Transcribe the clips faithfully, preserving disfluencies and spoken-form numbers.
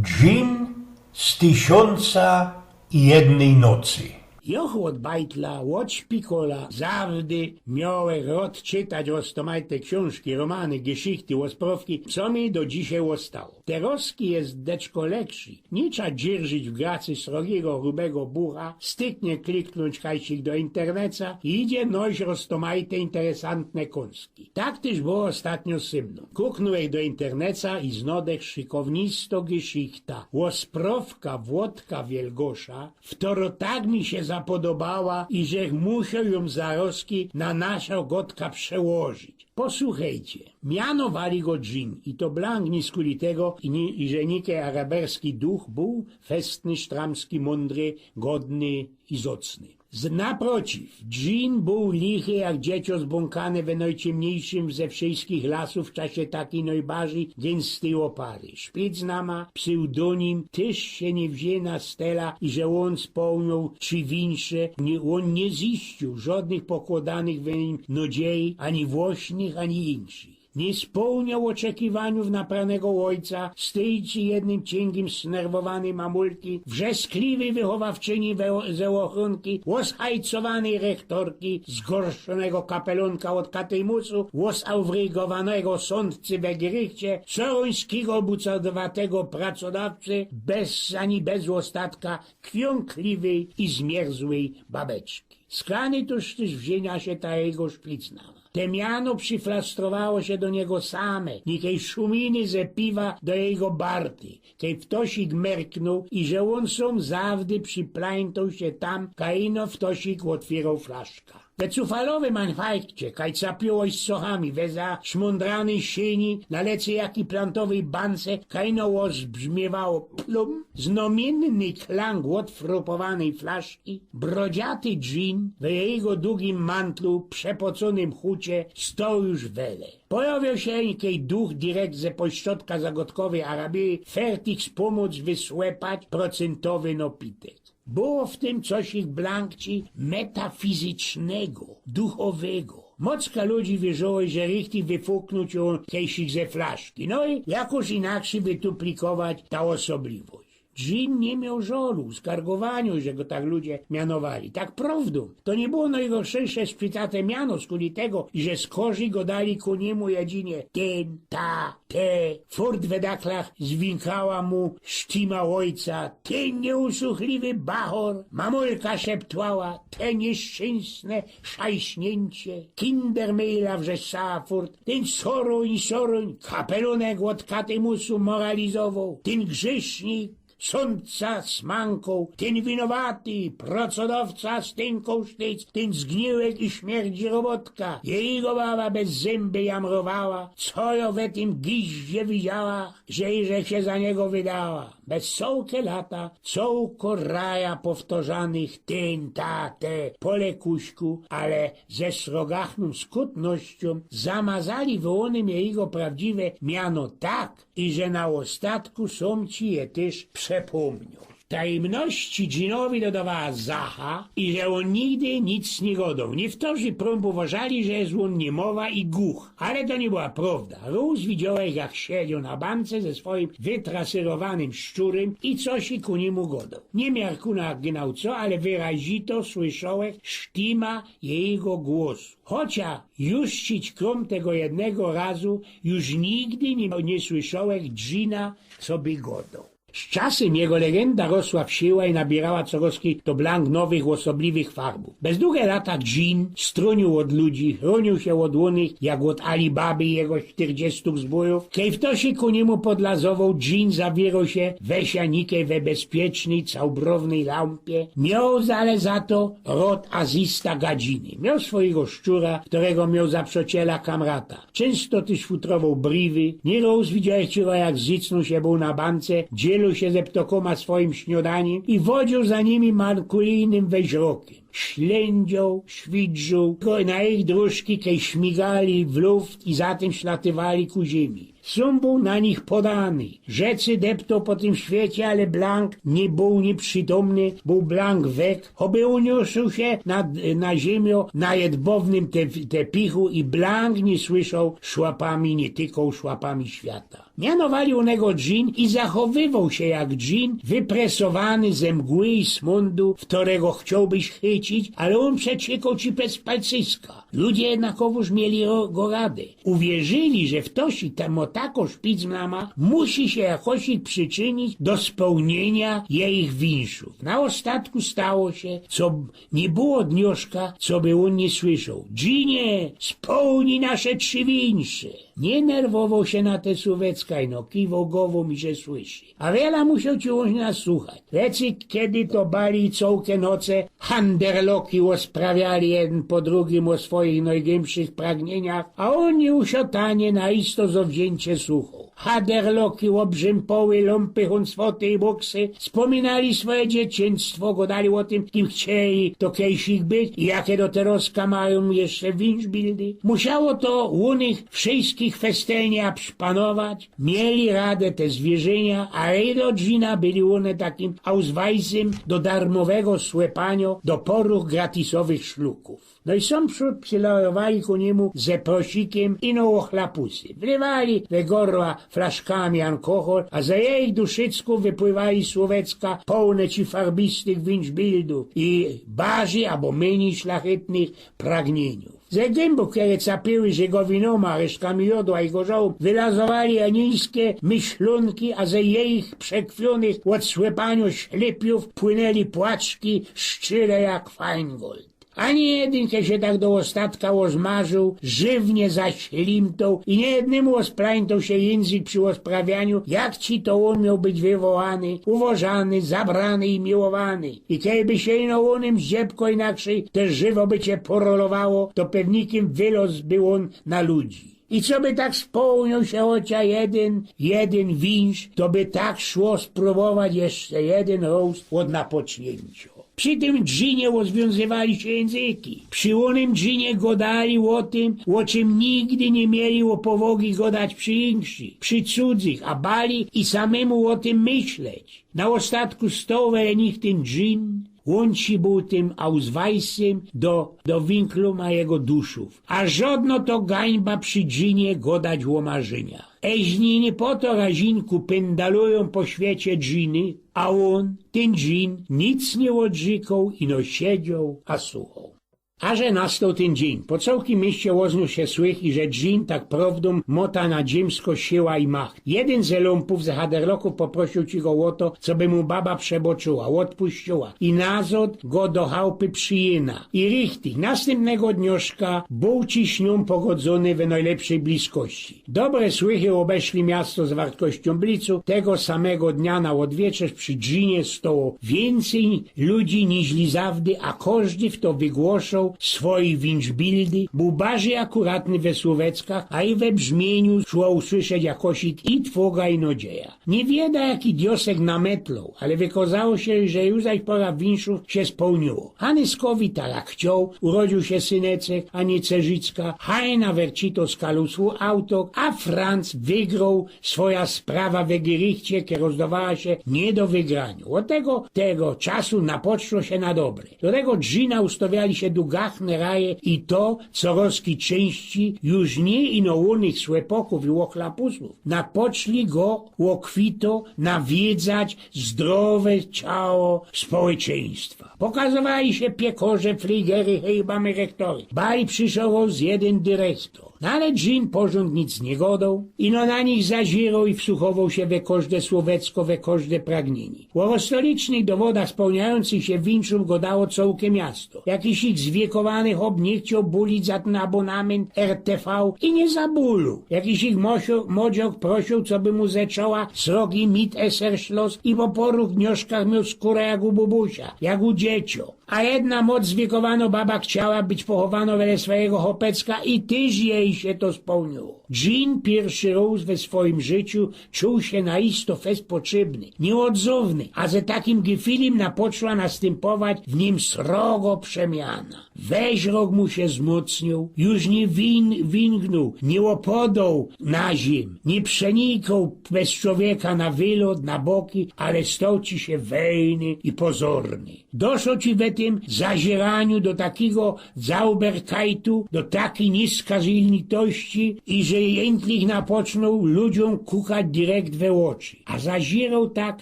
Dżin z Tysiōnca i jednej nocy. Jŏ ôd bajtla, ôd szpikola, zawdy miołech rŏd czytać roztōmajte ksiōnżki, romany, geszichty, ôsprŏwki, co mi do dzisiej ôstało. Terŏzki je deczko legszi. Niy trza dzierżyć w gacy srogigo, grubego bucha, styknie kliknōńć kajsik do interneca i idzie nojś roztōmajte interesantne kōnski. Tak tyż było ôstatnio ze mnōm. Kuknōłech do interneca i znŏdech szykownisto geszichta. Ôsprŏwka Włodka Wielgosza, wtoro tak mi sie zapodobała, iżech musioł jōm zarŏzki na naszŏ gŏdka przełożyć. Posuchejcie. Mianowali go Dżin i to blank niy skuli tego, i ni-, iże nikej araberski duch bōł festny, sztramski, mōndry, godny i zŏcny. Z naprociw, Dżin bōł lichy jak dzieciŏ zbōnkane we nojciymniyjszym ze wszyjskich lasōw w czasie takij nojbardzij gynstyj ôpary. Szpic nama, psyłdonim, tyż sie niy wziyna z tela, iże ôn spełnioł cziwińsze, niy, ôn niy ziściōł żŏdnych pokłŏdanych we nim nodzieji, ani włosnych, ani inkszich. Niy spełnioł ôczekiwaniōw napranego ôjca, styjci jednym ciyngiym snerwowanyj mamulki, wrzeskliwyj wychowawczyni we, ze ôchrōnki, ôzhajcowanyj rechtorki, zgorszōnego kapelōnka ôd katymusu, ôzałwrygowanego sōndcy we grychcie, corōńskigo bucadowatego pracodawcy, bez, ani bez ôstatka kwiōnkliwyj i zmierzłyj babeczki. Skany tōż tyż wziyna sie ta jego szpic nama. Te miano prziflastrowało sie do niego same, nikej szuminy ze piwa do jego barty, kej ftosik merknōł, iże ôn sōm zawdy prziplajntoł sie tam, kaj ino ftosik ôtwiyroł flaszka. We cufalowyj manfajkcie, kaj capiōłeś z sochami, we zaszmōndranyj szyni, na lecyjaki plantowyj bance, kaj ino ôzbrzmiywało plum, znōmiynny klang ôtfrupowanyj flaszki, brodziaty Dżin we jego dugim mantlu, przepocōnym chucie, stoł już wele. Pojŏwioł sie nikej duch direkt ze pośrodka zagŏdkowyj Arabije, fertik spōmōc wysłepać procyntowy nopitek. Było w tym cosik blank ci metafizycznego, duchowego. Mocka ludzi wierzŏło, iże richtig wyfuknōł sie ôn kejsik ze flaszki. No i jakōż inakszyj wytuplikować ta ôsobliwość. Dżin niy mioł żŏlu, skargowaniŏ, że go tak ludzie mianowali. Tak prŏwdōm, to niy było nojgorszejsze szpicate miano, skuli tego, iże skorzij gŏdali ku niymu jedynie tyn, ta, te. Furt we daklach zwinkała mu sztima ôjca: „Ty niusuchliwy bachor”, mamulka szeptała: „Te nieszczynsne szajśniyncie”. Kindermejla wrzeszczała furt: „Tyn sorōń, sorōń, kapelōnek ôd katymusu moralizowoł, tyn grzesznik sōndca smãkoł, tyn winowaty, procodowca z tynkoł sztyc, tyn zgniłek i śmierdzi robotka”. Jego baba bez zymby jamrowała: „Co jŏ we tym giździe widziała, że, że sie za niego wydała?” Bez cołke lata, cołko raja powtŏrzanych tyn, ta, te, po lekuśku, ale ze srogachnym skutnościōm zamazali wyłōnym jego prŏwdziwe miano tak, iże na ôstatku sōm ci je tyż przepōmniŏł. Tajymności Dżinowi dodŏwała zacha, iże ôn nigdy nic niy gŏdoł. Niyktorzy prōm uważali, że je ôn niymowa i guch, ale to niy była prŏwda. Rōz widziołech, jak siedzioł na bance ze swojim wytrasyrowanym szczurym i cosik ku niymu gŏdoł. Niy miarkōnŏ gnŏł co, ale wyrazito słyszołech sztima jego głosu. Chocia już ci krōm tego jednego razu, już nigdy niy, niy słyszołech Dżina, co by gŏdoł. Z czasym jego legynda rosła w siyłã i nabiyroła corŏz to blank nowych, ôsobliwych farbōw. Bez duge lata Dżin strōniōł ôd ludzi, chrōniōł sie ôd ônych, jak ôd Alibaby i jego sztyrdziestōch zbōjōw. Kej ftoś ku niymu podlazowoł, Dżin zawiroł sie we sianikej, we bezpiecznyj, całbrownyj lampie. Mioł ale za to rŏd azysta gadziny. Mioł swojigo szczura, kerego mioł za przociela kamrata. Czynsto tyż futrowoł briwy. Niyrŏz widziołech go, jak zycnōł sie bōł na bance, dzielōł sie ze ptokōma swojim śniŏdanim i wodzioł za nimi mankulijnym weźrokym. Ślyndzioł, świdrziōł go na ich drōżki, kej śmigali w luft i zatym ślatywali ku ziymi. Sōm bōł na nich podany. Rzeczy deptoł po tym świecie, ale blank niy bōł niyprzitomny, bōł blank wek, choby uniōsł sie na, na ziymiŏ na jedbownym te-, tepichu i blank niy słyszoł szłapami, niy tykoł szłapami świata. Mianowali ônego Dżin i zachowywoł sie jak dżin, wypresowany ze mgły i smōndu, w ktōrego chciołbyś chycić, ale ôn przeciekoł ci bez palcyska. Ludzie jednakowōż mieli go rady. Uwierzyli, że ftoś i temu tako szpic nama musi sie jakosik przyczynić do spełniynia jejich winszōw. Na ôstatku stało sie, co niy było dnioszka, coby ôn niy słyszoł: „Dżinie, spełnij nasze trzi winsze”. Niy nerwowoł sie na te słōwecka, ino kiwoł gowōm i że słyszy. A wiela musioł ci ôn nas słuchać. Lecy, kej to bali cołke noce, handerloki ôsprawiali jedyn po drugim ô swojich nojgłymszych pragnieniach, a ôn niy usiotanie na isto zowziyncie słuchoł. Handerloki, ôbrzympoły, lōmpy, huncwoty i buksy spominali swoje dzieciństwo, godali ô tym, kim chcieli to kejsik być i jake do terozka majōm jeszcze winszbildy. Musiało to ônych wszyskich festelnie abszpanować. Mieli radã te zwierzynia, ale i do Dżina byli ône takim ausweisym do darmowego słepanio do poruch gratisowych szlukōw. No i sōm przōd przylajowali ku niymu ze prosikiym ino ôchlapusy. Wlywali we gorła flaszkami alkohol, a ze jejich duszycku wypływali słōwecka połne ci farbistych winszbildōw i barzij abo mynij szlachetnych pragnieniōw. Ze gymbu, kere capyły żygowinōma, resztkami jodła i gorzołu, wylazowali anielske myślōnki, a ze jejich przekrwiōnych ôd słepanio ślypiōw płynęli płaczki szczyle jak fajngold. Ani jedyn, kej sie tak do ôstatka ôzmarzoł, żywnie zaślimtoł i niejednymu ôsplańtoł sie jynzyk przi ôsprawianiu, jak ci to ôn mioł być wywołany, uwożany, zabrany i miłowany. I kejby sie ino ônym zdziebko inakszyj te żywo bycie porolowało, to pewnikym wylozby ôn na ludzi. I coby tak spełnioł sie chocia jedyn, jedyn winsz, to by tak szło sprōbować jeszcze jedyn rōz ôd napoczniyncio. Przi tym Dżinie ôzwiōnzywali sie jynzyki. Przi ônym Dżinie godali ô tym, ô czym nigdy niy mieli ôpowogi godać przi inkszych, przi cudzych, a bali i samymu ô tym myśleć. Na ôstatku stoł wele nich tyn Dżin, ôn ci bōł tym ausweisym do, do winklu majego duszōw. A żodno to gańba przi Dżinie godać ô marzyniach. Eźli niy po to razinku pyndalujōm po świecie Dżiny, a ôn, tyn Dżin, nic niy ôdrzykoł, ino siedzioł a słuchoł. A że nastoł tyn dziyń, po cołkim mieście ôznōł sie słych, iże Dżin tak prowdōm mota na dzymsko siła i macht. Jedyn ze lumpōw, ze haderlokōw poprosył ci go ô to, coby mu baba przeboczyła, ôdpuściła i nazod go do chałpy przijyna. I richtig, nastympnego dnioszka bōł ci z niōm pogodzōny we nojlepszyj bliskości. Dobre słychy ôbeszli miasto z wartkościōm blicu. Tego samego dnia na ôdwieczerz przi Dżinie stoło wiyncyj ludzi niźli zawdy, a kożdy w to wygłoszoł swojij winszbildy, bōł barzij akuratny we słōweckach, a i we brzmiyniu szło usłyszeć jakosik i twoga, i nodzieja. Niy wieda, jaki diosek nametloł, ale wykozało sie, że już zaś pora winszōw sie spełniło. Hanyskowi tak jak chcioł, urodziōł sie syneczek, a niy cerzicka, Hajna wercito skalusoł auto, a Franc wygroł swoja sprawa we gierichcie, kero zdowała sie niy do wygraniu. Ôd tego, tego czasu napoczło sie na dobre. Do tego Dżina ustawiali sie dugachne raje i to, co rozki czyńści, już niy ino ônych słepokōw i ôchlapusōw, napoczli go ôkwito nawiedzać zdrowe ciało społeczyństwa. Pokazowali sie piekorze, fligery, hejbamy, rechtory. Bali przyszoł rōz jedyn dyrechtor. No ale Dżin porzōnd nic niy godoł, ino na nich zaziroł i wsuchowoł sie we kożde słōwecko, we kożde pragnienie. Ô stolicznych dowodach spełniajōncych sie winszōw godało cołke miasto. Jakiś ich zwiekowany chop niy chcioł bulić za tyn abōnamynt R T V i niy zabōloł. Jakiś ich mosio-, modziok prosył, coby mu zeczoła srogi mit eserszlos i po poruch dnioszkach mioł skōra jak u bubusia, jak u dziecio. A jedna moc zwiekowano baba chciała być pochowano wele swojigo chopecka i tyż jej sie to spełniło. Dżin piyrszy rōz we swojim życiu czuł sie na isto fest potrzebny, niyôdzowny, a ze takim gefilim napoczła nastympować w nim srogo przemiana. Weźrok mu sie zmocniōł, już niy win-, wingnōł, niy ôpodoł na ziymiō, niy przenikoł bez czowieka na wylot, na boki, ale stoł ci sie wejny i pozorny. Doszoł ci we tym zazieraniu do takigo zauberkajtu, do takij niyskazilny litości i że jynktlich napocznoł ludziōm kukać direkt we ôczy. A zaziroł tak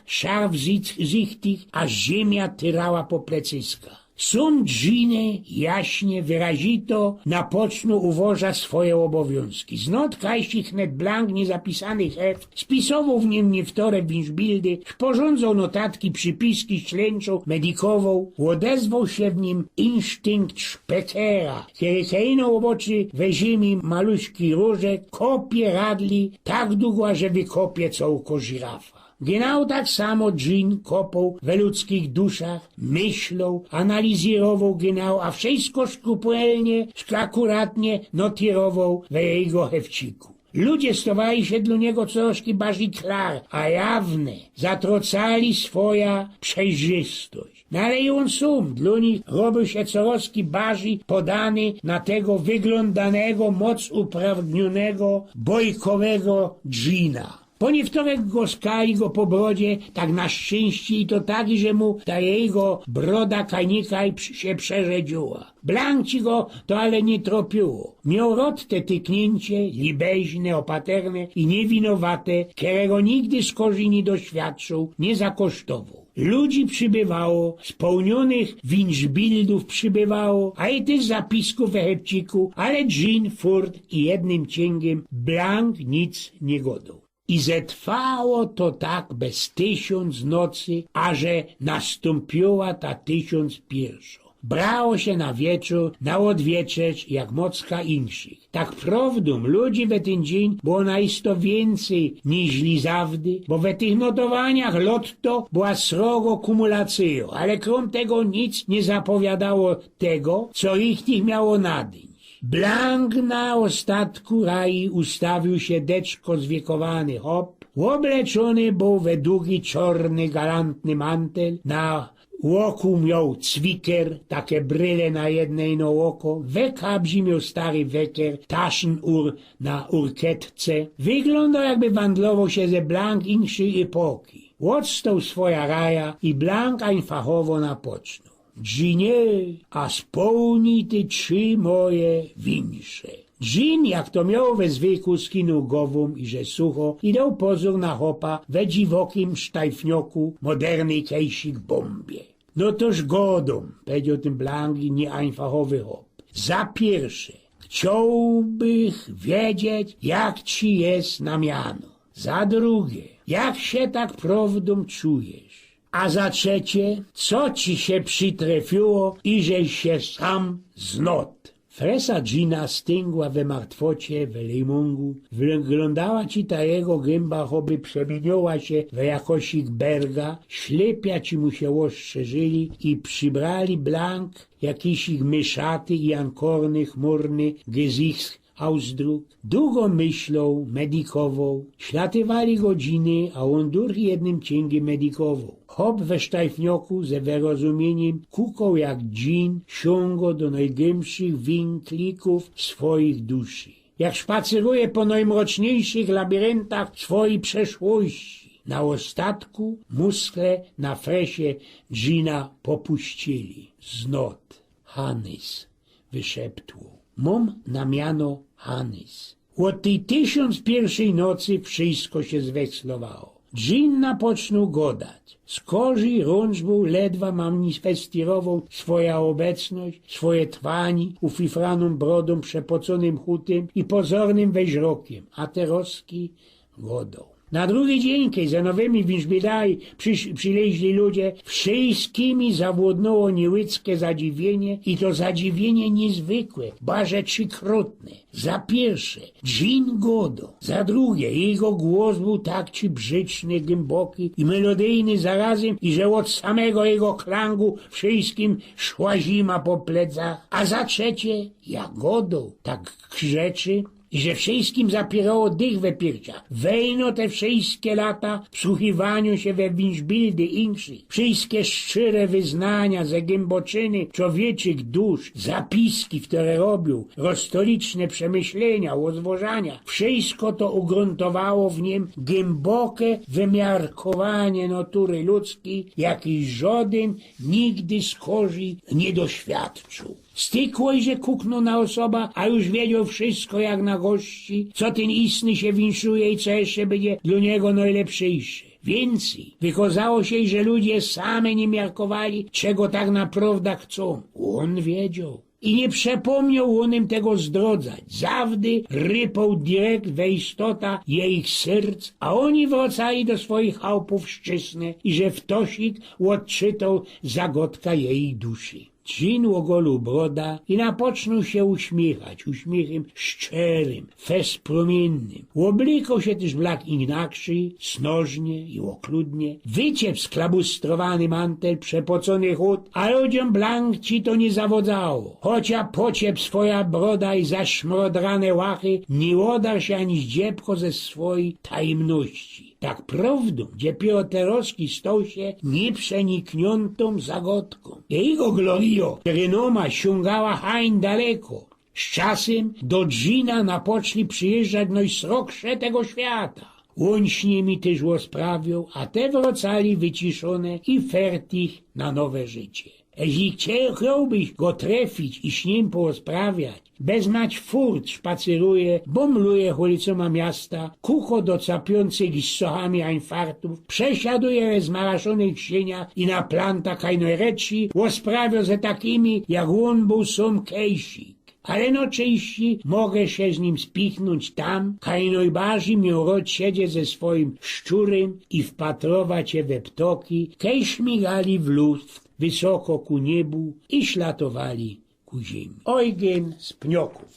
szarw zychtich, aż ziymia tyrała po plecyskach. Sōm Dżine jaśnie, wyrazito napocznoł uwożać swoje ôbowiōnski. Znot kajsik net blank niezapisany heft, spisowoł w nim niywtore winszbildy, szporządzoł notatki, przipiski, ślynczōł, medikowoł, ôdezwoł sie w nim insztynkt szpekera, kery hejno ôboczy we ziymi maluśki rōże, kopie radli tak dugo, aże wykopie cołko żirafa. Genau tak samo Dżin kopoł we ludzkich duszach, myśloł, analizirowoł genau, a wszysko szkupelnie, akuratnie notirowoł we jego hefciku. Ludzie stowali sie dlō niego coroz bardzij klar, a jawne, zatrocali swoja przejrzystość. No ale i ôn sōm dlō nich robiōł sie coroz bardzij podany na tego wyglōndanego, moc uprawnionego, bojkowego Dżina. Po niywtorek głaskali go po brodzie, tak na szczynście, i to tak, że mu ta jego broda kajnikaj prz-, sie przerzedziyła. Blank ci go to ale niy tropiło. Mioł rod te tykniyncie, libeźne, opaterne i niywinowate, kerego nigdy skorzi niy doświadczōł, niy zakosztowoł. Ludzi przibywało, spełnionych winszbildōw przibywało, a i tyż zapiskōw we hepciku, ale Dżin furt i jednym ciyngiym blank nic niy godoł. I zetrwało to tak bez tysiōnc nocy, aże nastōmpiła ta tysiōnc piyrszŏ. Brało sie na wieczōr, na ôdwieczerz, jak mocka inkszych. Tak prowdōm ludzi we tyn dziyń było naisto wiyncyj niźli zawdy, bo we tych notowaniach lotto była srogo kumulacyjŏ, ale krōm tego nic niy zapowiadŏło tego, co ich nich miało nadyńć. Blank na ôstatku raji ustawiōł sie deczko zwiekowany chop, ôbleczōny bōł we dugi, czŏrny, galantny mantel, na ôku mioł cwiker, take bryle na jedne ino ôko, we kabzi mioł stary weker, taszyn ur na urketce. Wyglōndoł, jakby wandlowoł sie ze blank inkszyj epoki. Ôdstoł swoja raja i blank ajnfachowo napocznoł. Dżinie, a spełnij ty trzi moje winsze. Dżin, jak to mioł we zwyku, skinōł gowōm, iże sucho, i doł pozōr na chopa we dziwokim sztajfnioku, modernyj kejsik bōmbie. No tōż godōm, pedzioł tyn blank i nieajnfachowy chop. Za piyrsze, chciołbych wiedzieć, jak ci je na miano. Za drugie, jak sie tak prowdōm czujesz? A za trzecie, co ci sie przitrefiło, iżeś sie sam znot? Fresa Dżina styngła we martwocie, we lejmōngu. Wyglōndała ci ta jego gymba, choby przemiyniyła sie we jakosik berga. Ślypia ci mu sie ôstrzeżyli i przibrali blank jakisik myszaty i ankorny, chmurny gezichtsausdruk. Dugo myśloł, medikowoł. Ślatywali godziny, a ôn durch jednym ciyngiym medikowoł. Chop we sztajfnioku ze wyrozumiyniym kukoł, jak Dżin siōngo do nojgłymszych winklikōw swojich duszy. Jak szpacyruje po nojmroczniejszych labiryntach swojij przeszłości. Na ôstatku muskle na fresie Dżina popuścili. Znot. Hanys, wyszeptoł. Mōm na miano Hanys. Ôd tyj tysiōnc piyrszej nocy wszysko sie zweslowało. Dżin napocznoł godać. Skorzi rōncz bōł, ledwa manifestirowoł swoja ôbecność, swoje twani, ufifranōm brodōm, przepocōnym chutym i pozornym weźrokiym, a terozki godoł. Na drugi dziyń, kej ze nowymi winszbildami przisz-, przileźli ludzie, wszyskimi zawłodnōło niełydzkie zadziwiynie, i to zadziwiynie niyzwykłe, ba rzeczikrontne. Za piyrsze, Dżin godoł. Za drugie, jego głos bōł tak ci brzyczny, głymboki i melodyjny zarazym, iże ôd samego jego klangu wszyskim szła zima po plecach. A za trzecie, jak godoł, tak krzeczy, iże wszyskim zapiyrŏło dych we piyrciach. Wejno te wszyske lata wsłuchiwanio sie we winszbildy inkszych, wszyske szczere wyznania ze głymboczyny czowieczich dusz, zapiski, kere robiōł, roztoliczne przemyślenia, ôzwożania, wszysko to ugrōntowało w nim głymboke wymiarkowanie natury ludzkij, jakij żodyn nigdy skorzi niy doświadczōł. Stykło, że kuknōł na ôsoba, a już wiedzioł wszysko jak na gości, co tyn istny sie winszuje i co jeszcze bydzie dlō niego nojlepszyjsze. Wiyncyj, wykozało sie, że ludzie sami niy miarkowali, czego tak naprowdã chcōm. Ôn wiedzioł. I niy przepōmnioł ôn im tego zdrodzać. Zawdy rypoł direkt we istota jeich serc, a ôni wrocali do swojich chałpōw szczysne i że ftosik ôdczytoł zagodka jeich duszy. Dżin ôgolił broda i napoczōnōł sie uśmiechać uśmiechym szczerym, fest prōmiynnym. Ôblikoł sie tyż blak inakrzyj, snożnie i ôkludnie. Wyciep sklabustrowany mantel, przepocōny chut, a ludziōm blank ci to niy zawodzało. Chocia pociep swoja broda i zaszmrodrane łachy, niy ôdarł sie ani zdziebko ze swojij tajymności. Tak prowdōm, dziepiero terŏzki stoł sie niyprzenikniōntōm zagodkōm. Jego glorijo, rynōma siōngała hań daleko. Z czasym do Dżina napoczli przijyżdżać nojsrogsze tego świata. Ôn z nimi tyż ôsprawioł, a te wrocali wyciszōne i fertich na nowe życie. Jeźli chcie- chciołbyś go trefić i z nim poôsprawiać, bez nać furt szpacyruje, bōmluje ulicōma miasta, kuko do capiōncych i z sochami hań fartōw, przesiaduje we zmaraszōnych siyniach i na plantach hań nojreczij ôsprawio ze takimi, jak ôn bōł sōm kejsik. Ale no, ôczyści, mogã sie z nim spiknōńć tam, kaj nojbardzij mioł rŏd siedzieć ze swojim szczurym i wpatrować sie we ptoki, kej szmigali w luft wysoko ku niebu i szlatowali ku ziymi. Ojgyn z Pniokōw.